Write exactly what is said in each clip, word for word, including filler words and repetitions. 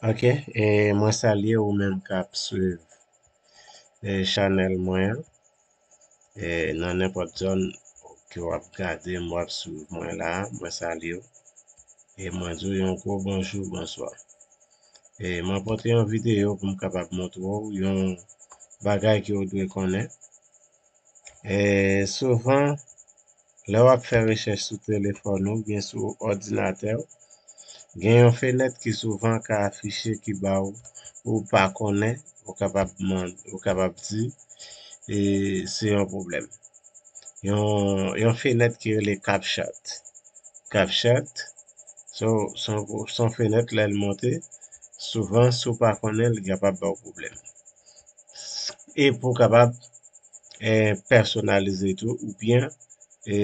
Ok, e mwen salye ou menm k ap swiv e chanèl mwen an. E nan nenpòt zòn ke w ap gade m, w ap swiv mwen la, mwen salye w. E mwen di w yon gwo bonjou, bonswa. E mwen pote yon videyo pou m kapab montre w yon bagay ke w dwe konnen. E souvan, lè w ap fè rechèch sou telefòn ou oubyen sou òdinatè w, gen yon fenèt ki souvan ka afiche ki ba w, ou pa konnen, ou kapab mande, ou kapab di, e se yon pwoblèm. Yon, yon fenèt ki rele CapChat. CapChat, se yon, se yon fenèt lè l monte, souvan si w pa konnen l, li kapab ba w pwoblèm. E pou w kapab e, pèsonalize tou, oubyen e,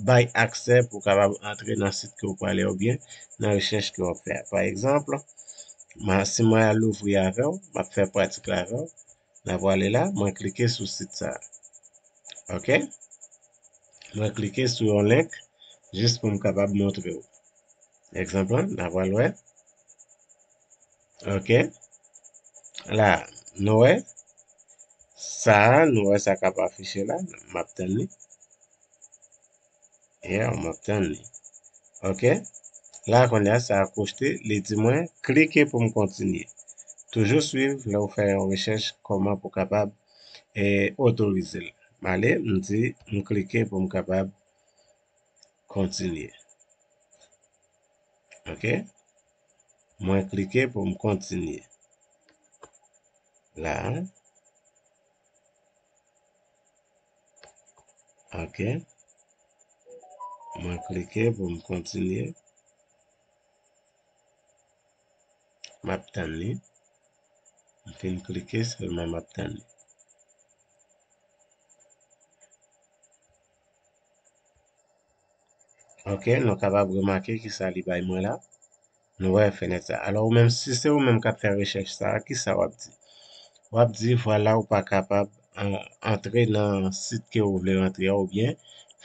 bay aksè pou w kapab antre nan sit ke w prale oubyen nan rechèch ke w ap fè a. Pa egzanp, si mwen al louvri avè w, m ap fè pratik la avè w, n a prale la, mwen klike sou sit sa a. Ok? Mwen klike sou yon link jis pou m kapab montre w. Egzanp lan, n a pral wè. Ok. La, nou wè sa, nou wè sa k ap afiche la, m ap tann li. Yeah, m ap tann li. Ok. La, kounye a, sa akwochte, li di mwen, klike pou m kontinye. Toujou swiv lè w fè yon rechèch, kòman pou w kapab e, otorize l. M ale, m di, m klike pou m kapab kontinye. Ok. Mwen klike pou m kontinye. La. Ok. Mwen klike pou m kontinye. M ap tann li. M fin klike, sèlman m ap tann li. Ok, nou kapab remake kisa li bay mwen la. Nou wè fenèt sa. Alò, ou menm, si se ou menm k ap fè rechèch sa, kisa w ap di? W ap di, vwala, ou pa kapab an- antre nan sit ke ou vle rantre a oubyen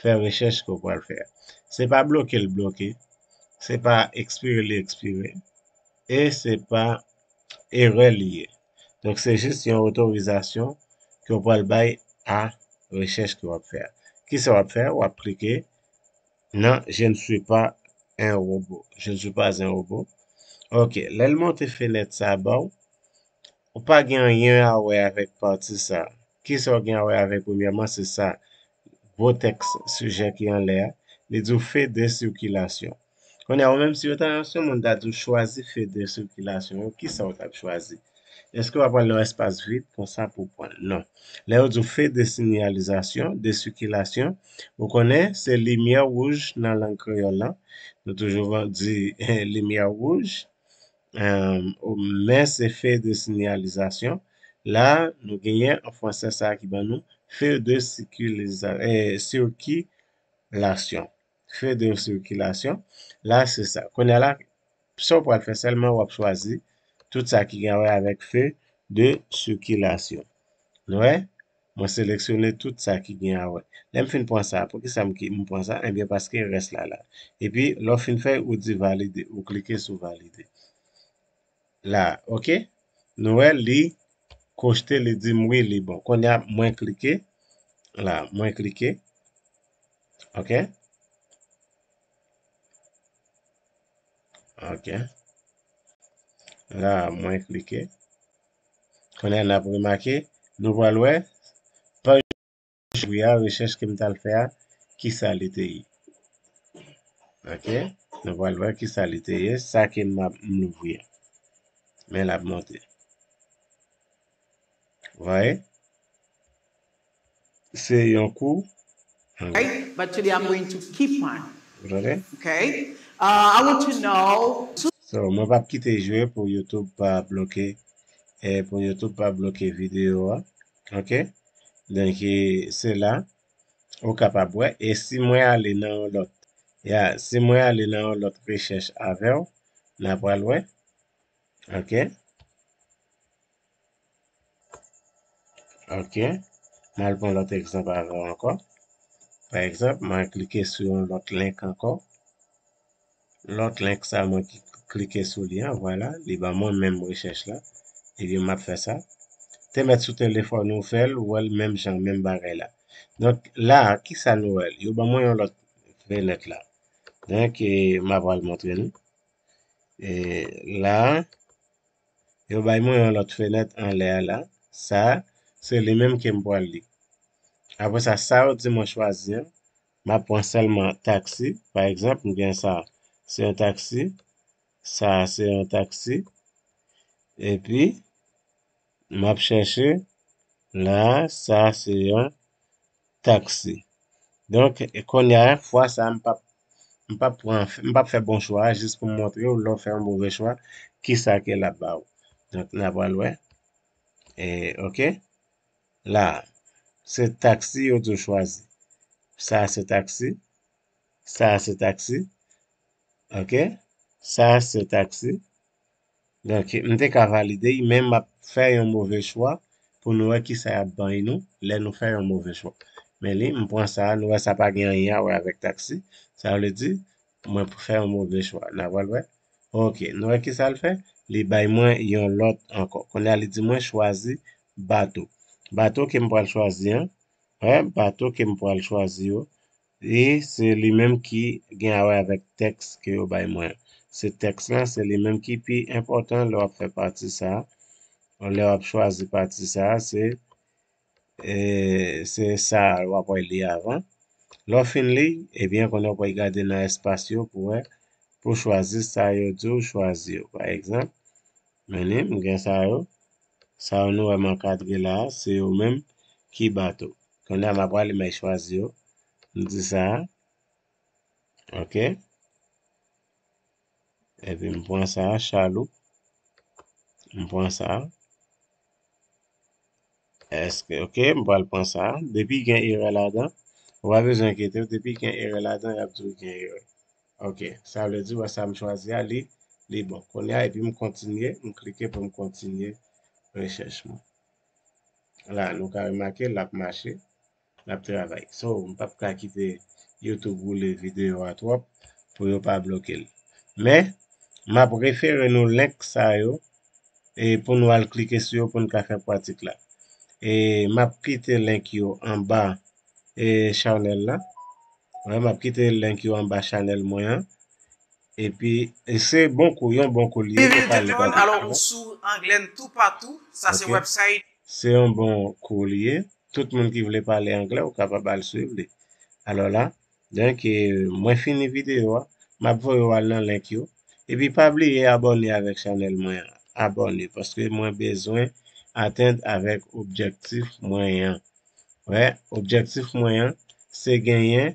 fè rechèch ke w pral fè a. Se pa bloke l bloke, se pa ekspire li ekspire, e se pa erè li ye. Donk, se jis yon otorizasyon ke w pral bay a rechèch ke w ap fè a. Kisa w ap fè? W ap klike nan Je ne suis pas un robot. Je ne suis pas un robot. Ok, lè l monte fenèt sa a ba w, ou pa gen anyen a wè avèk pati sa a. Kisa w gen a wè avèk premyèman? Se sa, gwo tèks sijè ki anlè a. Li di w feu de circulation. Kounye a, ou menm, si yo ta, si yon moun ta di w chwazi feu de circulation yo, kisa w t ap chwazi? Èske w ap pran yon espas vid konsa pou w pran l? Non. Lè yo di w feu de sinyalizasyon, de sikilasyon, ou konnen se limyè wouj nan lang kreyòl lan. Nou toujou di limyè wouj, men se feu de sinyalizasyon. La, nou genyen an fransè sa ki ban nou feu de sikilasyon. Feu de sikilasyon. La, se sa. Kounye a la, sa w pral fè sèlman, w ap chwazi tout sa ki gen a wè avèk feu de sikilasyon. Nou wè? Mwen seleksyone tout sa ki gen a wè. Lè m fin pran sa, poukisa m ki- m pran sa? Ebyen, paske rès la la. Epi, lè w fin fè, ou di valide, ou klike sou valide. La, ok? Nou wè li kochte, li di m wi, li bon. Kounye a, mwen klike. La, mwen klike. Ok? Ok. La, mwen klike. Kounye a, n ap remake, nou pral wè, pa jwi a, rechèch ke m t al fè a, kisa li te ye. Ok? Nou pral wè kisa li te ye, sa ke m ap m louvri a. Men l ap monte. Vwè? Se yon kou. Right? But today I'm going to keep on. Ou tande? Okay? Uh, I want to know. So, mwen p ap kite jwe pou YouTube pa bloke, eh, pou YouTube pa bloke videyo a. Ok? Donk, eh, se la, ou kapab wè. E si mwen ale nan yon lòt, ya, si mwen ale nan yon lòt rechèch avè w, n a pral wè. Ok? Ok. M al pran lòt egzanp avè w ankò. Pa egzanp, mwen klike sou yon lòt link ankò. Lòt link sa mwen ki klike sou li an, vwala, li ban mwen menm rechèch la. Epi m ap fè sa. Te mèt sou telefòn ou fè l, ou wè l menm jan, menm bagay la. Donk, la, kisa nou wè? Yo ban mwen yon lòt fenèt la. Donk, e, m ap al montre nou. E, la, yo bay mwen yon lòt fenèt anlè a la. Sa, se li menm ke m pral li. Apre sa, sa yo di mwen chwazi an, m ap pran sèlman taksi. Pa egzanp, m gen sa, se yon taksi. Sa, se yon taksi. Epi, m ap chèche la, sa, se yon taksi. Donk, e kounye a, fwa sa, m p ap, m p ap pran, m p ap fè bon chwa a, jis pou m montre w, lè w fè yon move chwa, kisa ke l ap ba w. Donk, n a pral wè. E, oke. La, se taksi yo di w chwazi. Sa, se taksi. Sa, se taksi. Oke? Sa, se taksi. Donk, m te ka valide y, men m ap fè yon move chwa pou nou wè kisa y ap bay nou lè nou fè yon move chwa. Men li, m pran sa, nou wè sa pa gen anyen a wè avèk taksi. Sa vle di, mwen fè yon move chwa. N a pral wè. Oke, nou wè kisa l fè? Li bay mwen yon lòt ankò. Kounye a, li di mwen chwazi bato. Bato ke m pral chwazi an, wè, bato ke m pral chwazi yo, e se li menm ki gen a wè avèk tèks ke yo bay mwen. Se tèks lan, se li menm ki pi enpòtan lè w ap fè pati sa a. Lè w ap chwazi pati sa a, se, e, se sa a w ap wè li avan. Lè w fin li, ebyen, kounye a w pral gade nan espas yo pou wè, pou chwazi sa yo di w chwazi yo. Pa egzanp, men li, m gen sa yo. Sa yo nou wè m ankadre la a, se yo menm ki bato. Kounye a, m ap prale, m al chwazi yo. M di sa a. Oke. Epi m pran sa a, chaloup. M pran sa a. Èske, oke, m pral pran sa a. Depi gen erè ladan, ou pa bezwen enkyete w. Depi gen erè ladan, y ap di w gen erè. Oke, sa vle di, wè sa m chwazi a, li, li bon. Kounye a, epi m kontinye, m klike pou m kontinye rechèch mwen. La, nou ka remake, l ap mache, l ap travay. So, m p ap ka kite YouTube woule videyo a twòp pou yo pa bloke l. Men, m ap refere nou link sa yo, e pou nou al klike sou yo pou n ka fè pratik la. E m ap kite link yo anba, e chanèl la. Wè, m ap kite link yo anba chanèl mwen an. Epi, e se bon kou, yon bon kou li ye, nou pale pa de alò, ou sou anglè n toupatou, sa se website. Se yon bon kou li ye. Tout moun ki vle pale anglè, ou kapab al swiv li. Alò la, donk, e, mwen fini videyo a, m ap voye w al nan link yo. Epi pa bliye abòne avèk chanèl mwen an. Abòne, paske mwen bezwen atenn avèk objektif mwen an. Wè, objektif mwen an, se genyen,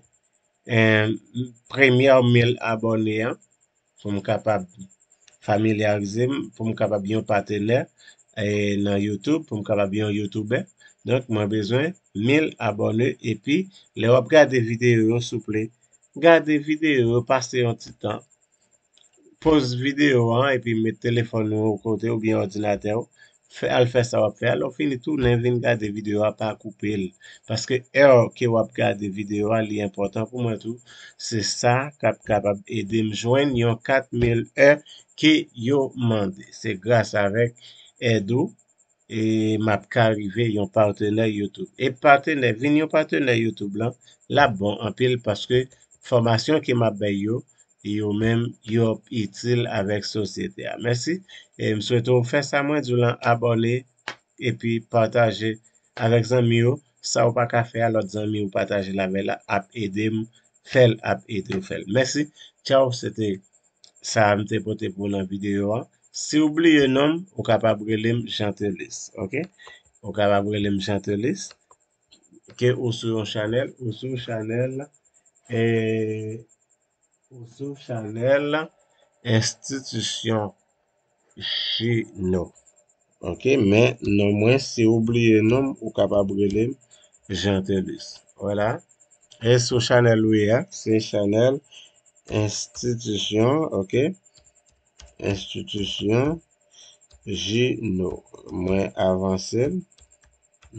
eh, premyè mil abòne an, pou m kapab familyarize m, pou m kapab yon patenè, eh, nan YouTube, pou m kapab yon YouTuber. Donk, mwen bezwen mil abòne, epi lè w ap gade videyo yo, souple, gade videyo yo, pase yon ti tan, poz videyo an epi met telefòn ou kote oubyen òdinatè w. Fè, al fè sa w ap fè a. Lè w fini, tounen vin gade videyo a, pa koupe l. Paske è ke w ap gade videyo a, li enpòtan pou mwen tou. Se sa k ap kapab ede m jwenn yon kat mil è ke yo mande. Se gras avèk èd ou e m ap ka rive yon patenè YouTube. E patenè, vin yon patenè YouTube lan, l ap bon anpil paske fòmasyon ke m ap bay yo, yo menm, yo itil avèk sosyete a. Mèsi. E m swete w fè sa mwen di w lan, abòne epi pataje avèk zanmi w. Sa w pa ka fè a, lòt zanmi w pataje l avè l la ap ede m fè l, ap ede w fè l. Mèsi. Tchaw, se te sa m te pote pou w nan videyo a. Si w bliye non m, ou kapab rele m Jeantelis, oke? Ou kapab rele m Jeantelis. Ke ou sou yon chanèl, ou sou chanèl, e, ou sou chanèl Enstitisyon Jino. Oke, men non mwen, si w bliye non m, ou kapab rele m Jeantelis. Vwala. E sou chanèl ou ye a, se chanèl Enstitisyon, oke? Enstitisyon Jino. Mwen avanse l.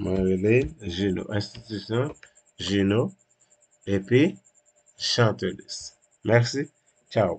Mwen rele Jino. Enstitisyon Jino. Epi Jeantelis. Mèsi. Tchaw.